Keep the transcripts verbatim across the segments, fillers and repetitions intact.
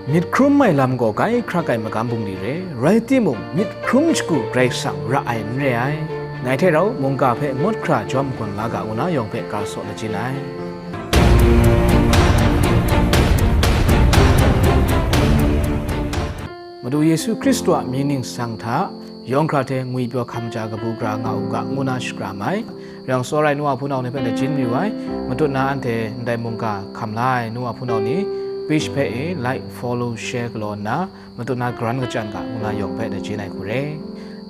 Myit hkrum ai lam gaw grai hkrak ai magam bungli re, rai timung, myit hkrum shagu Karai Kasang ra ai n re ai. Ngai hte rau mungga hpe ngut hkra jawm gun la ga, ngu na yawng hpe ga saw lajin ai. Madu Yesu Hkristu a mying ningsang hta, yawng hkra hte ngwipyaw hkam ja kabu gara nga u ga, ngu na shakram ai. Rang tsawra ai nu wa hpunau ni hpe lajin mayu ai, matut na anhte ndai mungga hkam la ai nu wa hpunau ni, page hpe e like, follow, share galaw nna, matut na karan kachyan ga, ngu na yawng hpe lajin ai hku re.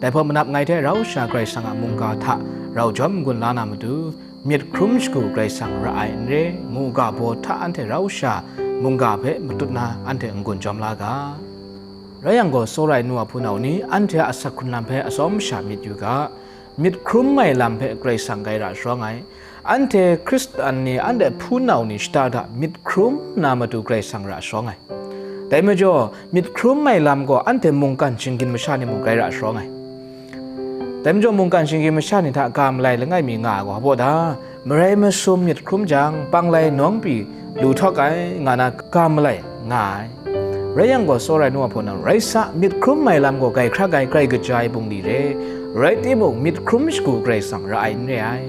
Dai hpawt manap ngai hte rau sha Karai Kasang a mungga hta rau jawm n-gun la na matu, myit hkrum shagu Karai Kasang ra ai n re, mu ga baw hta anhte rau sha mungga hpe matut na anhte n-gun jawm la ga. Rai yang gaw, tsawra ai nu wa hpunau ni, anhte a asak hkrun lam hpe atsawm sha myit yu ga. Myit hkrum ai lam hpe Karai Kasang grai ra sharawng ai. Anhte Hkristan ni, anhte hpunau ni shada da myit hkrum na matu Karai Kasang ra sharawng ai. Dai majaw, myit hkrum ai lam gaw anhte mungkan shinggyim masha ni mung grai ra sharawng ai. Dai majaw, mungkan shinggyim masha ni hta ga malai langai mi nga ai gaw, hpa baw da, marai masum myit hkrum jang, panglai nawng pyi lu htawk ai, nga na ga malai nga ai. Rai yang gaw, tsawra ai nu wa hpunau, rai sa, myit hkrum ai lam gaw grai hkrak ai, grai kaja ai bungli re, rai timung, myit hkrum shagu Karai Kasang ra ai n re ai.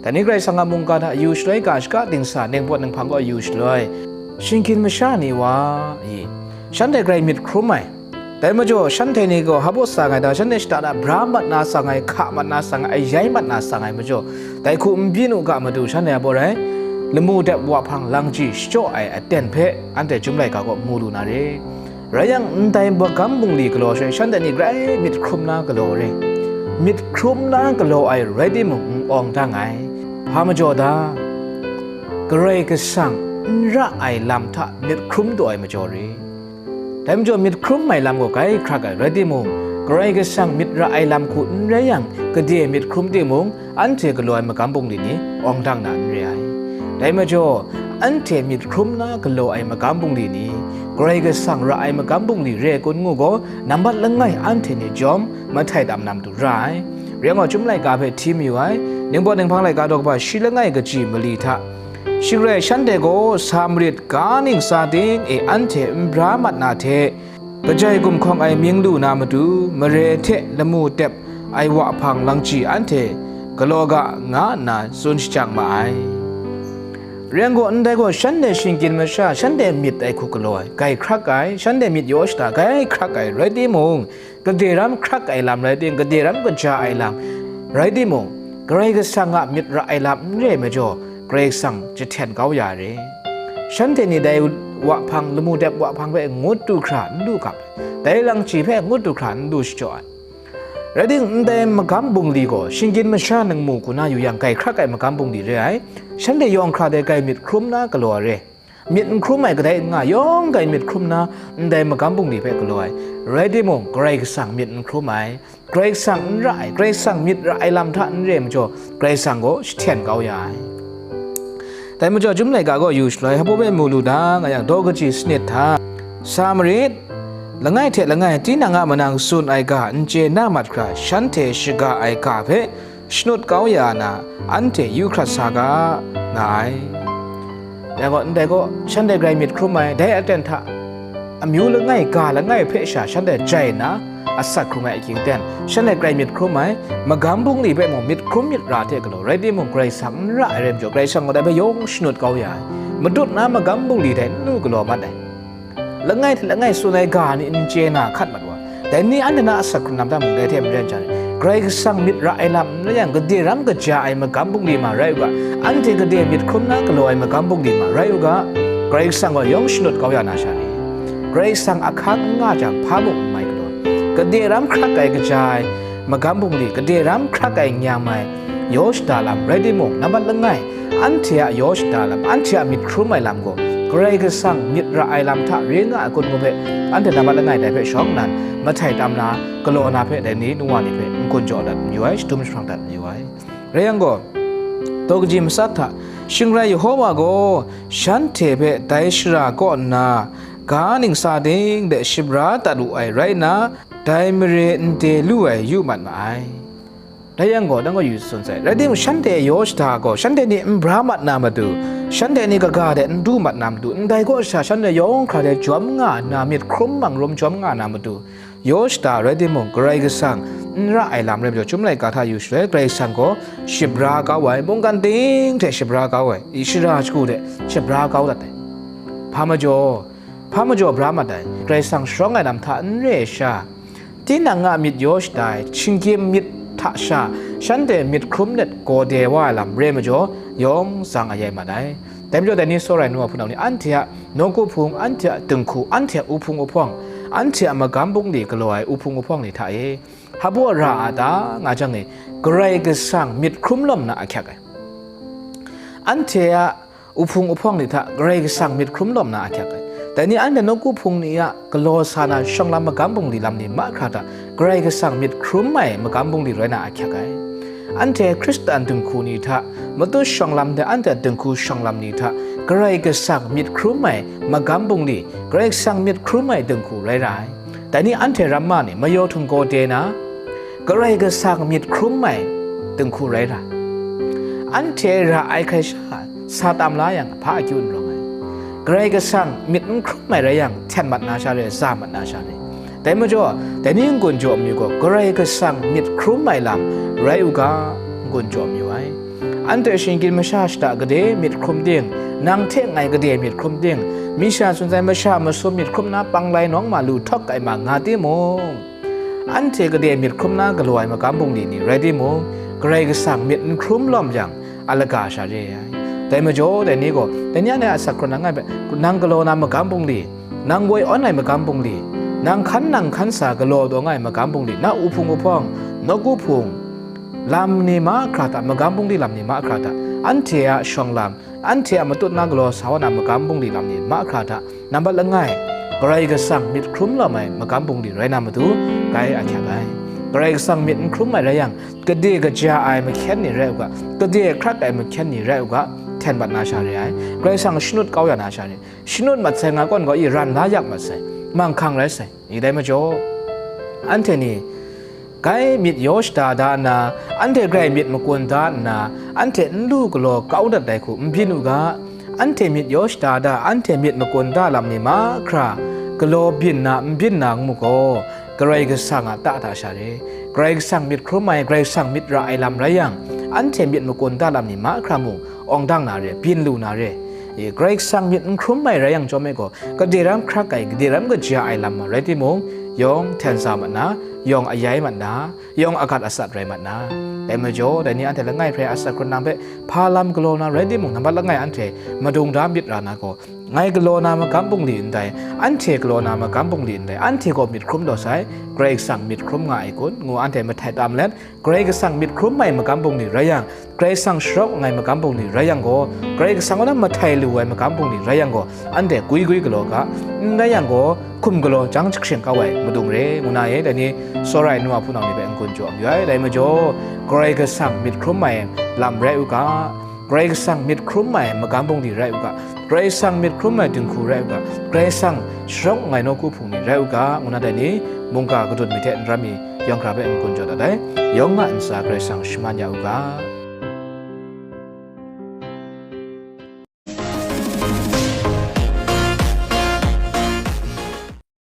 Dai ni Karai Kasang a mungga hta yu shaloi, ga shaka dingsa, ningpawt ninghpang gaw yu shaloi, shinggyim masha ni wa i, shanhte grai myit hkrum ai. Dai majaw, shanhte ni gaw hpa baw sa nga ai ta, shanhte shada da bra mat na sa nga ai, hka mat na sa nga ai, ayai mat na sa nga ai majaw, dai hku n byin u ga, matu shanhte a baw rai, lamu dep wa hpang langchyi shachyaw ai aten hpe anhte Chyum laika gaw mu lu na re. Rai yang, ndai magam bungli galaw shaloi, shanhte ni grai myit hkrum na galaw re. Myit hkrum na galaw ai rai timung, n awng dang ai. Hpa majaw da? Karai Kasang n ra ai lam hta myit hkrum taw ai majaw re. Dai majaw, myit hkrum ai lam gaw grai hkrak ai, rai timung, Karai Kasang myit ra ai lam hku n rai yang, gade myit hkrum timung, anhte galaw ai magam bungli ni awng dang na n re ai. Dai majaw, anhte myit hkrum na galaw ai magam bungli ni, Karai Kasang ra ai magam bungli re kun ngu gaw, nambat langai anhte ni jawm mahtai tam na matu ra ai. Rai yang gaw, Chyum laika hpe hti mayu ai, ningpawt ninghpang laika daw kaba shi langai kaji mali hta, shing rai shanhte gaw Samarit ga ningsa ting e anhte n bra mat na hte, kajai gumhkawng ai mying lu na matu, mare hte lamu tep ai wa hpang langchyi anhte galaw ga, nga nna tsun shajang ma ai. Rai yang gaw, ndai gaw shanhte shinggyim masha, shanhte myit ai hku galaw ai, grai hkrak ai, shanhte myit yaw shada grai hkrak ai, rai timung, gade ram hkrak ai lam rai tim, gade ram kaja ai lam rai timung, Karai Kasang a myit ra ai lam n re ai majaw, Karai Kasang jahten kau ya re. Shanhte ni dai wa hpang, lamu dep wa hpang hpe ngut du hkra n lu gap ai, dai langchyi hpe ngut du hkra n lu shachyaw ai. Rai tim, ndai magam bungli gaw shinggyim masha nang mu hku na yu yang, grai hkrak ai magam bungli re ai. Shanhte yawng hkra dai grai myit hkrum na galaw ai re. Myit n hkrum ai kadai n nga, yawng grai myit hkrum na, ndai magam bungli hpe galaw ai. Rai timung, Karai Kasang myit n hkrum ai, Karai Kasang n ra ai, Karai Kasang myit ra ai lam hta n re ai majaw, Karai Kasang gaw jahten kau ya ai. Dai majaw, Chyum laika gaw yu shaloi, hpa baw e mu lu da, nga yang, daw kaji sanit hta, Samarit, langai hte langai tinang a manang tsun ai ga n chye na mat hkra, shanhte shaga ai ga hpe shanut kau ya na, anhte yu hkrat sa ga, nga ai. Dai gaw, ndai gaw, shanhte grai myit hkrum ai, dai aten hta, amyu langai, ga langai hpe sha shanhte jai nna, asak hkrung ai ahkying ten, shanhte grai myit hkrum ai, magam bungli hpe mung myit hkrum myit ra hte galaw, rai timung, Karai Kasang n ra ai rai majaw, Karai Kasang gaw dai hpe yawng shanut kau ya ai. Matut na magam bungli dai n lu galaw mat ai. Langai hte langai tsun ai ga ni n chye na hkat mat wa, dai ni anhte na asak hkrung lam hta mung dai hte maren jan ai. Karai Kasang myit ra ai lam n rai yang, gade ram kaja ai magam bungli ma rai u ga, anhte gade myit hkrum na galaw ai magam bungli ma rai u ga, Karai Kasang gaw yawng shanut kau ya na sha ni? Karai Kasang ahkang n nga jang, hpa mung n mai galaw ai, gade ram hkrak ai, kaja ai magam bungli, gade ram hkrak ai n yang mai, yaw shada lam rai timung, nambat langai, anhte a yaw shada lam, anhte a myit hkrum ai lam gaw, Karai Kasang myit ra ai lam hta re nga ai kun ngu hpe, anhte nambat langai dai hpe shawng nnan, mahtai tam na, galaw na hpe dai ni nu wa ni hpe n-gun jaw dat mayu ai, shadum jahprang dat mayu ai. Rai yang gaw, daw kaji matsat hta, shing rai Yehova gaw shanhte hpe dai shara kaw nna, ga ningsa ting de shabra dat wu ai rai nna, dai mare n de lu ai yu mat ma ai. Dai yang gaw, dang gaw yu tsun sai. Rai timung, shanhte yaw shada gaw, shanhte ni n bra mat na matu, shanhte ni kaga de n du mat na matu, ndai kaw sha shanhte yawng hkra de jawm nga nna, myit hkrum mang rum jawm nga na matu, yaw shada rai timung, Karai Kasang n ra ai lam rai majaw, Chyum laika hta yu shaloi, Karai Kasang gaw shabra kau ai, mungkan ting hte shabra kau ai, i shara shagu de shabra kau dat ai. Hpa majaw, hpa majaw bra mat ai, Karai Kasang sharawng ai lam hta n re ai sha, tinang a myit yaw shada ai, shinggyim myit hta sha, shanhte myit hkrum let gaw de wa ai lam re majaw, yawng tsang ayai mat ai. Dai majaw, dai ni tsawra ai nu wa hpunau ni, anhte a nawku hpung, anhte a dinghku, anhte a uhpung uhpawng, anhte a magam bungli galaw ai uhpung uhpawng ni hta e, hpa baw ra a ta, nga jang e, Karai Kasang myit hkrum lawm na ahkyak ai. Anhte a uhpung uhpawng ni hta Karai Kasang myit hkrum lawm na ahkyak ai. Dai ni anhte nawku hpung ni a galaw sa na shawng lam magam bungli lam ni mahkra hta Karai Kasang myit hkrum ai magam bungli rai na ahkyak ai. Anhte Hkristan dinghku ni hta, matut shawng lam de anhte dinghku shawng lam ni hta Karai Kasang myit hkrum ai magam bungli, Karai Kasang myit hkrum ai dinghku rai ra ai. Dai ni anhte ramma ni mayaw htung gaw de na, Karai Kasang myit hkrum ai dinghku rai ra ai. Anhte ra ai hkrai sha, sa tam la yang, hpa akyu n rawng ai. Karai Kasang myit n hkrum ai rai yang, hten mat na sha re, za mat na sha re. Dai majaw, dai ni n-gun jaw amyu gaw, Karai Kasang myit hkrum ai lam rai u ga, n-gun jaw amyu ai. Anhte shinggyim masha shada gade myit hkrum ting, nang hte ngai gade myit hkrum ting, mi sha tsun sai masha masum myit hkrum na panglai nawng ma lu htawk ai ma nga timung, anhte gade myit hkrum na galaw ai magam bungli ni rai timung, Karai Kasang myit n hkrum lawm yang, a laga sha re ai. Dai majaw, dai ni gaw, dai ni anhte a asak hkrun na ngai hpe, nang galaw na magam bungli, nang woi awn ai magam bungli, nang hkan nang hkan sa galaw taw nga ai magam bungli, na uhpung uhpawng, nawku hpung, lam ni mahkra hta, magam bungli lam ni mahkra hta, anhte a shawng lam, anhte a matut na galaw sa wa na magam bungli lam ni mahkra hta, nambat langai, Karai Kasang myit hkrum lawm ai magam bungli rai na matu, gai ahkyak ai. Karai Kasang myit n hkrum ai rai yang, gade kaja ai mahkyen ni rai u ga, gade hkrat ai mahkyen ni rai u ga, hten mat na sha re ai. Karai Kasang shanut kau ya na sha re. Shanut mat sai nga kawn gaw, i ran la yak mat sai, manghkang rai sai. I dai majaw, anhte ni, gai myit yaw shada da nna, anhte grai myit makun da nna, anhte n lu galaw kau dat ai hku n byin u ga, anhte myit yaw shada da, anhte myit makun da lam ni mahkra, galaw byin na, n byin na n mu gaw, Karai Kasang a ta hta sha re. Karai Kasang myit hkrum ai, Karai Kasang myit ra ai lam rai yang, anhte myit makun da lam ni mahkra mung, awng dang na re, byin lu na re. E, Karai Kasang myit n hkrum ai rai yang chyawm e gaw, gade ram hkrak ai, gade ram kaja ai lam ma rai timung, yawng hten sa mat na, yawng ayai mat na, yawng agat asat rai mat na. Dai majaw, dai ni anhte langai hpe asak hkrun nang hpe hpa lam galaw na rai timung, nambat langai anhte madung da myit ra na gaw, ngai galaw na magam bungli ndai, anhte galaw na magam bungli ndai, anhte gaw myit hkrum taw sai, Karai Kasang myit hkrum nga ai kun, ngu anhte mahtai tam let, Karai Kasang myit hkrum ai magam bungli rai yang, Karai Kasang sharawng ai magam bungli rai yang gaw, Karai Kasang kaw na mahtai lu ai magam bungli rai yang gaw, anhte gwi gwi galaw ga, n rai yang gaw, hkum galaw jang jahkring kau ai madung re, ngu na e, dai ni tsawra ai nu a hpunau ni hpe n-gun jaw mayu ai. Dai majaw, Karai Kasang myit hkrum ai lam rai u ga, Karai Kasang myit hkrum ai magam bungli rai u ga, Karai Kasang myit hkrum ai dinghku rai u ga, Karai Kasang sharawng ai nawku hpung ni rai u ga, ngu na dai ni, mungga kadun mi hte n ram mi, yawng hkra hpe n-gun jaw dat ai. Yawng a ntsa Karai Kasang shaman ya u ga.